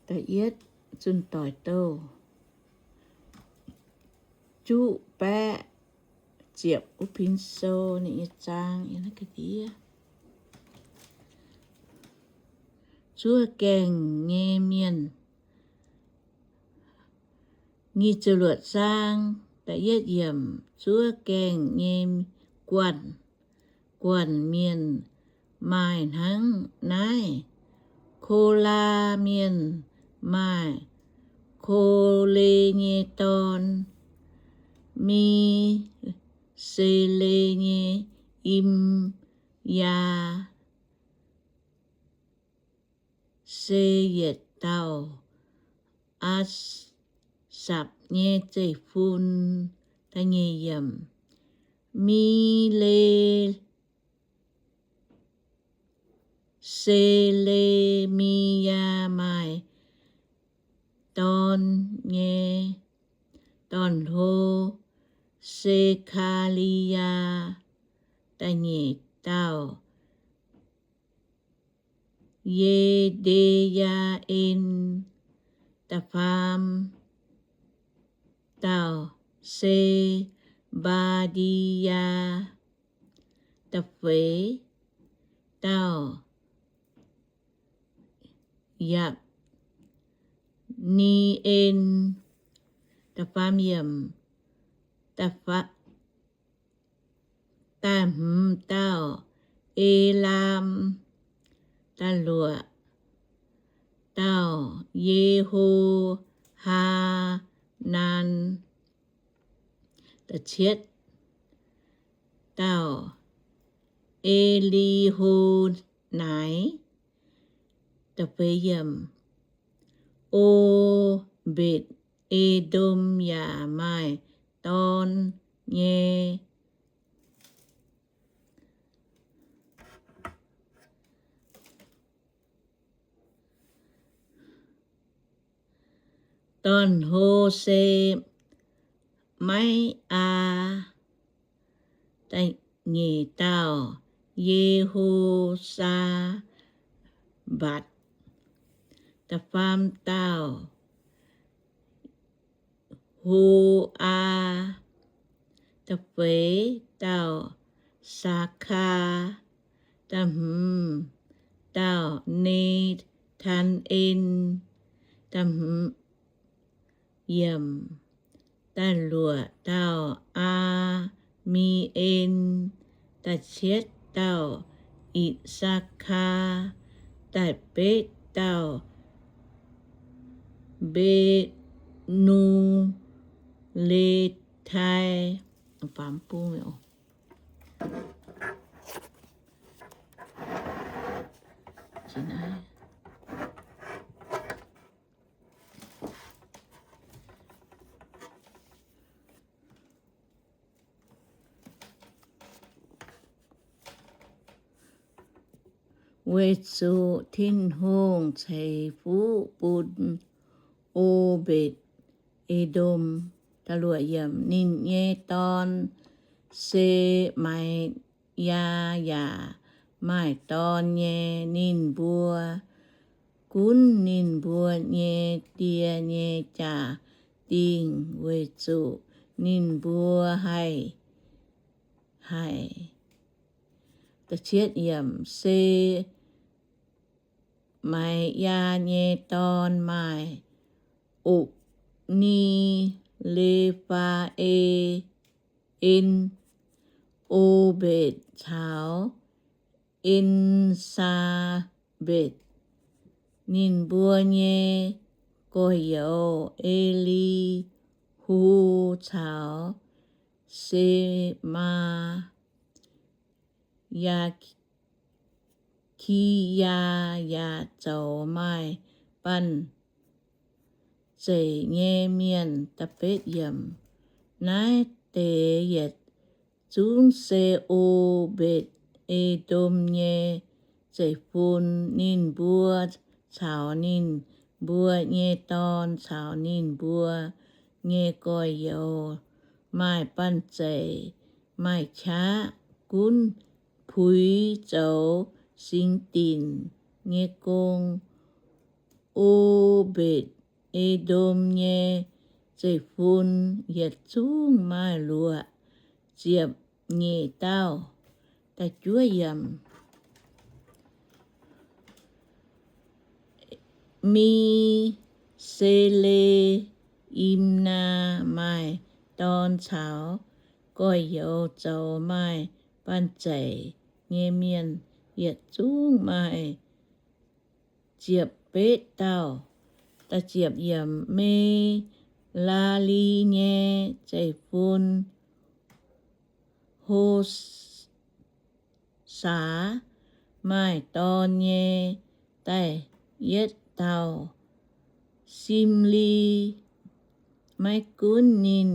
Da'yietv Zunh Doic Douh juqv baeqv ziepc wuov pin sou ninh nyei zaang yiem naaiv ga'ndiev. Zuov gaengh nyei mienh. Nyic ziepc luoqc zaang, da'yietv yiemc, zuov gaengh nyei guanh, guanh mienh maaih hnangv naaiv. Kolaa mienh maaih Kole nyei dorn, Misele nyei, Imyaa, se yietc dauh Aasapc nyei zeiv-fun. Da'nyeic yiemc, Mile, Selemiyaa maaih dorn nyei dorn-hlo, Sekaliyaa. Da'nyeic dauh, Ye^nde^yaa^en. Da'faam dauh, Se^mbaa^ndi^yaa. Da'feix dauh, Yapc^ni^en. Da'faam yiemc, da'fa- da'hmz dauh, Elaam. Da'luoqc dauh, Ye^ho^haa^naan. Da'cietv dauh, E^li^ho^naaic. Da'feix yiemc, O^mbetc^E^ndom yaac maaih dorn nyei. Dorn-hlo, Se^mai^aa. Da'nyeic dauh, Ye^ho^saa^mbatc. Da'faam dauh, Ho^aa. Da'feix dauh, Saakaa. Da'hmz dauh, Ne^taan^en. Da'hmz yiemc, da'luoqc dauh, Aa^mi^en. Da'cietv dauh, Itc^saa^kaa. Da'betv dauh, Mbe^nu^le^tai. Weic zuqc Tin-Hungh ceix fuqv bun O^mbetc^E^ndom. Ninh nyei dorn, Se^mai^yaa, yaac maaih dorn nyei. Ninh mbuo gunv ninh mbuo nyei die nyei jaa-dingh, weic zuqc ninh mbuo haih haic. Se^mai^yaa nyei dorn maaih O^ni, Le^faa^en, O^mbetc caux En^saa^mbetc. Ninh mbuo nyei gorx-youz, E^li^hu caux Se^maa, Yaa^ki^yaa yaac zoux maaih banh zeic nyei mienh. Naaiv deix yietc zungv se O^mbetc^E^ndom nyei zeiv-fun. Ninh mbuo caux ninh mbuo nyei dorn caux ninh mbuo nyei gorx-youz maaih banh zeic, maaih qaqv, gunv puix zoux singx dinc nyei gong. O O^mbetc^E^ndom nyei zeiv-fun yietc zungv maaih luoqc ziepc nyeic dauh. Misele^imnaa maaih dorn caux gorx-youz zoux maaih banh zeic nyei mienh yietc zungv maaih ziepc betv dauh. Merali nyei zeiv-fun, Hosaa, maaih dorn nyei da'yietv dauh. Simli, maiv gunv ninh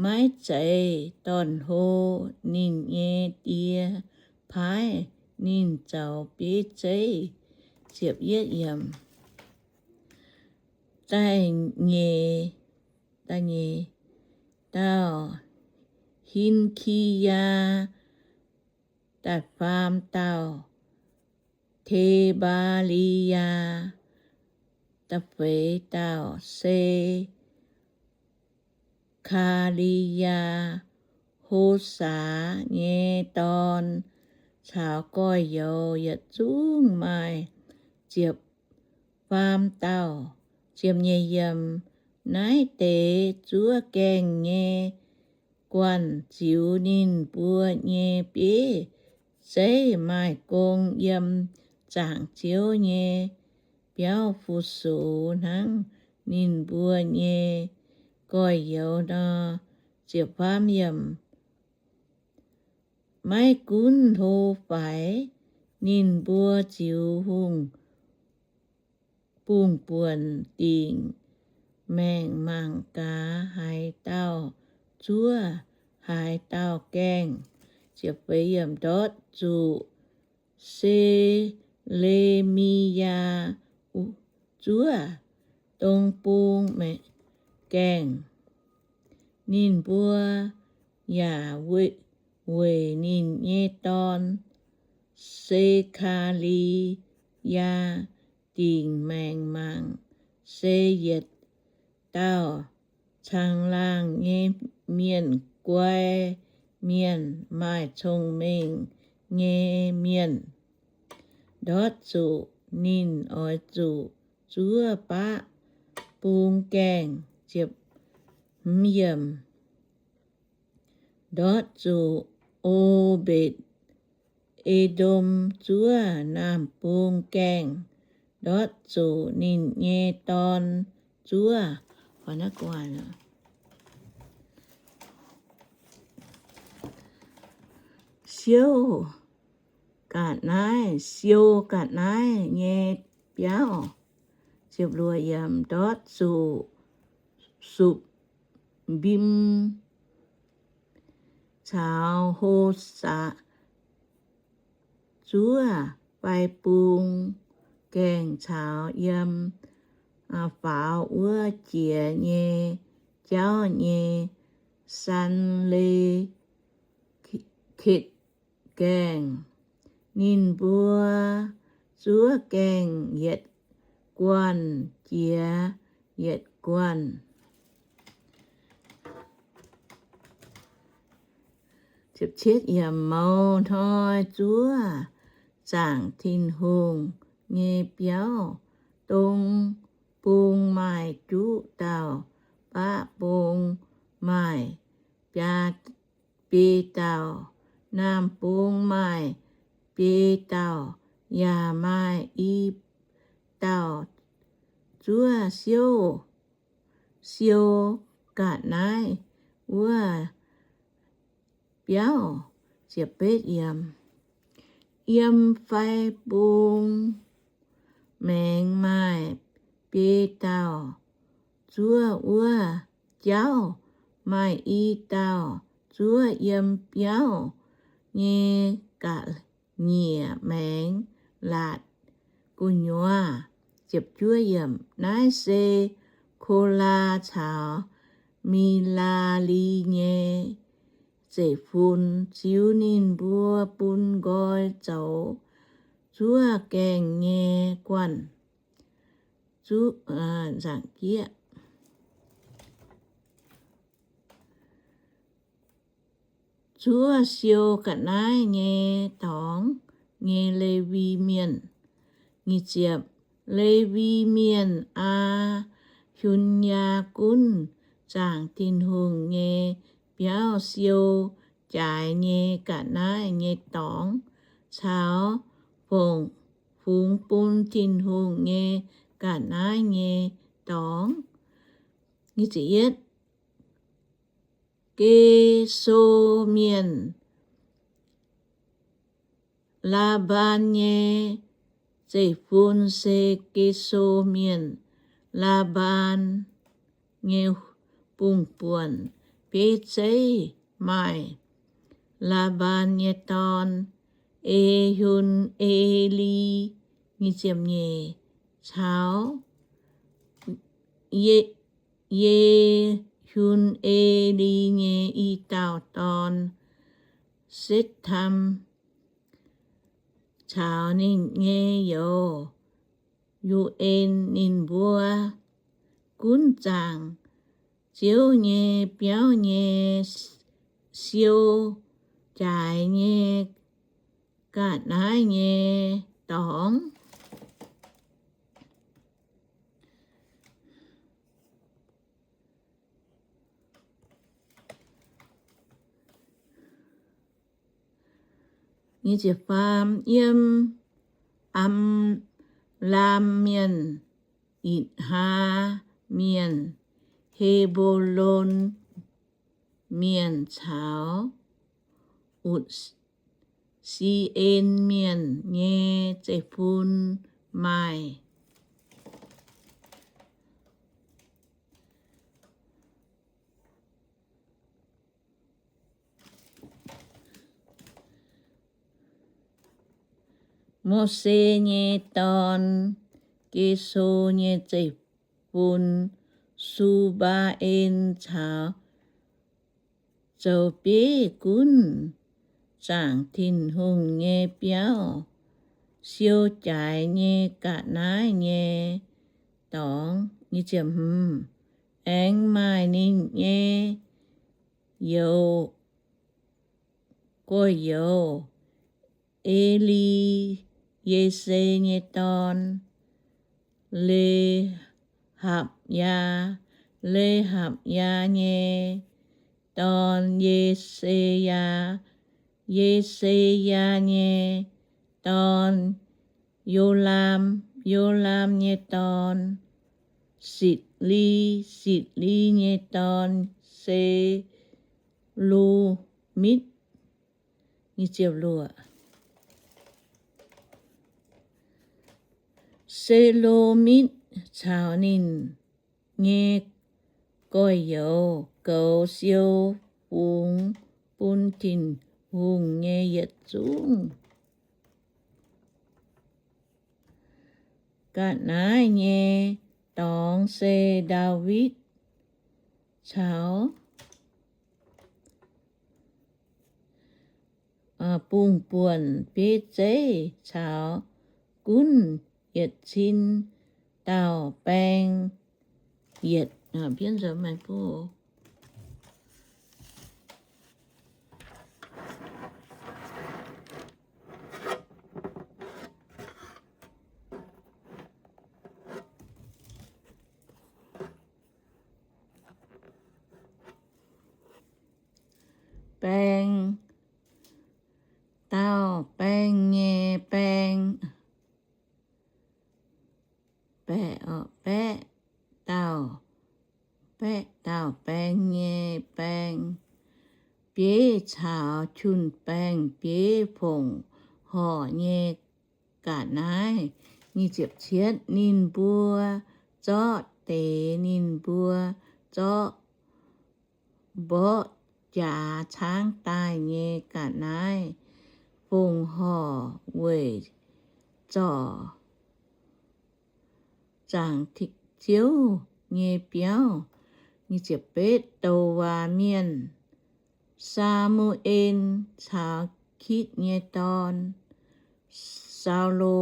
maiv zeiz dorn-hlo, ninh nyei die paaiv ninh zoux bieiv zeiv. Da'nyeic, da'nyeic dauh, Hin^ki^yaa, da'faam dauh, Tebaa^li^yaa, da'feix dauh, Se^kaa^li^yaa. Hosaa nyei dorn caux gorx-youz yietc zungv maaih ziepc faam dauh. Ziepc nyeic yiem, naaiv deix zuov gaengh nyei guanh ziux ninh mbuo nyei bieiv zeiv maaih gong yiem zaangc Ziouv nyei biauv fu-sux hnangv ninh mbuo nyei gorx-youz nor. Ziepc faam yiem, maiv gunv hlo faix, ninh mbuo ziux hungh bungx-buonc dingc maengc mangc gaax haaix dauh zuov haaix dauh gaengh. Ziepc feix yiem, ndortv zuqc Se^le^mi^yaa zuov dong bung gaengh. Ninh mbuo yaac weic ninh nyei dorn, Se^kaa^li^yaa, dingc maengc mangc, se yietc dauh caangh laangh nyei mienh, guai mienh, maaih cong-mengh nyei mienh. Ndortv zuqc ninh oix zuqc zuov baqv bung gaengh. Ndortv zuqc O^mbetc^E^ndom zuov naamh bung gaengh. Ndortv zuqc ninh nyei dorn zuov siou ga'naaiv, siou ga'naaiv nyei biauv. Ndortv zuqc Supv^mbim caux Hosaa zuov fai bung gaengh caux yiem faaux wuov jiex nyei jauv nyei Sanle^ketv gaengh. Ninh mbuo zuov gaengh yietc guanh jiex yietc guanh. Mouz hnoi zuov zaangc Tin-Hungh nyei biauv, dong bung maaih juqv dauh, baqv bung maaih biei dauh, naamh bung maaih biei dauh, yaac maaih i dauh zuov siou, siou ga'naaiv wuov biauv. Yiem fai bung maengx maaih biei dauh zuov wuov jauv, maaih i dauh zuov yiem biauv nyei ga'nyiec maengx laatc gu'nyuoz. Naaiv se Kolaa caux Milali nyei zeiv-fun, ziux ninh mbuo bun nqoi zoux zuov gaengh nyei guanh. zuqv, nzaangc jieqv. Zuov siou ga'naaiv nyei dorngx nyei Lewi Mienh. Nyic ziepc, Lewi Mienh, Aa^hun^yaa gunv zaangc Tin-Hungh nyei biauv siou jaaix nyei ga'naaiv nyei dorngx caux fongc fungx bun Tin-Hungh nyei ga'naaiv nyei dorngx. Ge^so Mienh, Laa^mbaan nyei zeiv-fun se Ge^so Mienh, Laa^mbaan nyei bungh-buonc bieiv zeiv maaih Laa^mbaan nyei dorn, E^hun^e^li, nyic ziepc nyeic, caux Ye^hun^e^li nyei i dauh dorn, Setv^tam, caux ninh nyei youz, U^en. Ninh mbuo gunv zaangc Ziouv nyei biauv nyei siou jaaix nyei ga'naaiv nyei dorngx. Yiem Am^laam Mienh, Itc^haa Mienh, He^mbo^lon Mienh caux Utc^si^en Mienh nyei zeiv-fun maaih. Mose nyei dorn, Ge^so nyei zeiv-fun, Su^mbaa^en, caux zoux bieiv gunv zaangc Tin-Hungh nyei biauv siou jaaix nyei ga'naaiv nyei dorngx. Aengx maaih ninh nyei youz, gorx-youz, E^li^ye^se nyei dorn, Le^hapc^yaa, Le^hapc^yaa nyei dorn, Ye^se^yaa, Ye^se^yaa nyei dorn, Yolaam, Yolaam nyei dorn, Sitc^li, Sitc^li nyei dorn, Selu^mitv. Selu^mitv caux ninh nyei gorx-youz goux siou fungx bun Tin-Hungh nyei yietc zungv ga'naaiv nyei dorngx se Ndaawitv caux bungh-buonc bieiv zeiv caux gunv yietc cin dauh baeng yietc baeng, dauh baeng nyei baeng, baeqv, baeqv dauh, baeqv dauh baeng nyei baeng bieiv caux jun-baeng bieiv fongc horc nyei ga'naaiv. Ninh mbuo zorqv deix ninh mbuo zorqv mborqv jaax caangv daaih nyei ga'naaiv fongc horc weic zorc zaangc Ziouv nyei biauv. Betv Douc Waac Mienh, Saa^mu^en caux Kitv nyei dorn, Saulo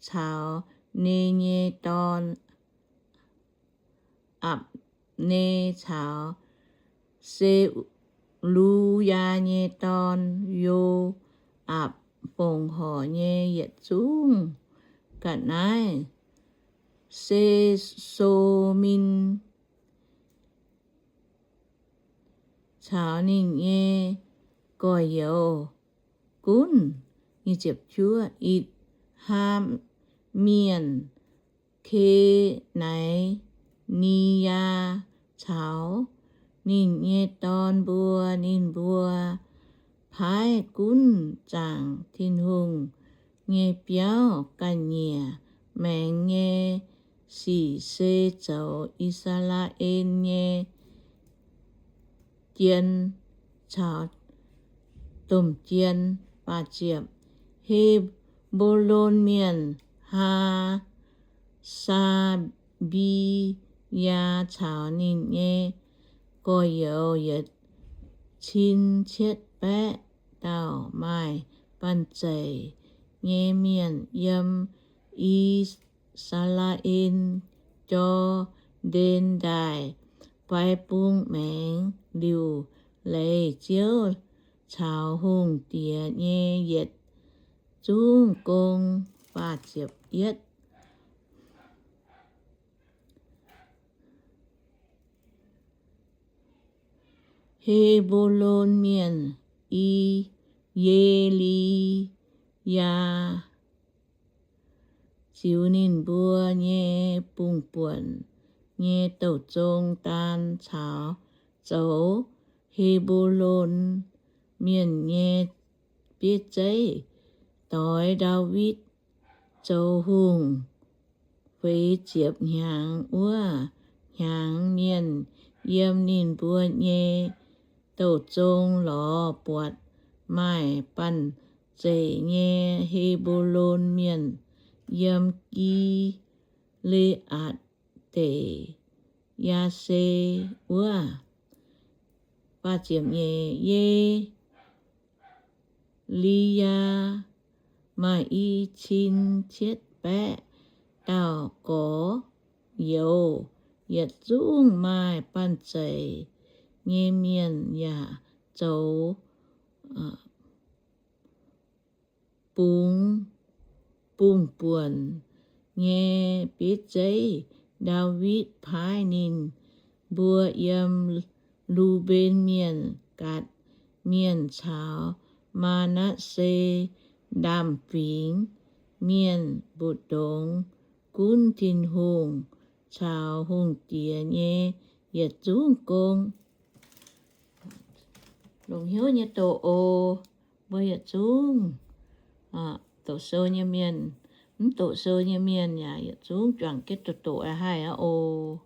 caux Ne nyei dorn, Apc^ne caux Se^lu^yaa nyei dorn, Yo^aapc, fongc horc nyei yietc zungv ga'naaiv, Se^so^min caux ninh nyei gorx-youz gunv. Itc^haa Mienh, Ke^nai^ni^yaa caux ninh nyei dorn mbuo. Ninh mbuo paaiv gunv zaangc Tin-Hungh nyei biauv ga'nyiec maengx nyei sic se zoux I^saa^laa^en nyei jien caux domh jien. He^mbo^lon Mienh, Haa^saa^mbi^yaa caux ninh nyei gorx-youz yietc cin cietv baeqv dauh maaih banh zeic nyei mienh yiem I^saa^laa^en Jor^ndaen Ndaaih fai bung maengx liuc leiz Ziouv caux hungh diex nyei yietc zungv gong. He^mbo^lon Mienh, I, Ye^li^yaa ziux ninh mbuo nyei bungx-buonc nyei douh zong daan caux zoux He^mbo^lon Mienh nyei bieiv zeiv, doix Ndaawitv zoux hungh. Feix ziepc hnyangx wuov hnyangx, mienh yiem ninh mbuo nyei douh zong lorz buatc maaih banh zeic nyei He^mbo^lon Mienh yiem Gi^le^aatc Deic, Yaase wuov. Ye^li^yaa maaih i cin cietv baeqv dauh gorx-youz. Yietc zungv maaih banh zeic nyei mienh yaac zoux bungx, bungx-buonc nyei bieiv zeiv. Ndaawitv paaiv ninh mbuo yiem Lu^mben Mienh, Gaatc Mienh caux Maa^natv^se Ndaamv Fingx Mienh mbu'ndongx gunv Tin-Hungh caux hungh diex nyei yietc zungv gong. Longc hnyouv nyei doqc oc. Mbuo yietc zungv doqc sou nyei mienh, mv doqc sou nyei mienh yaac yietc zungv juangc jienv doqc doqc haih aqv oc.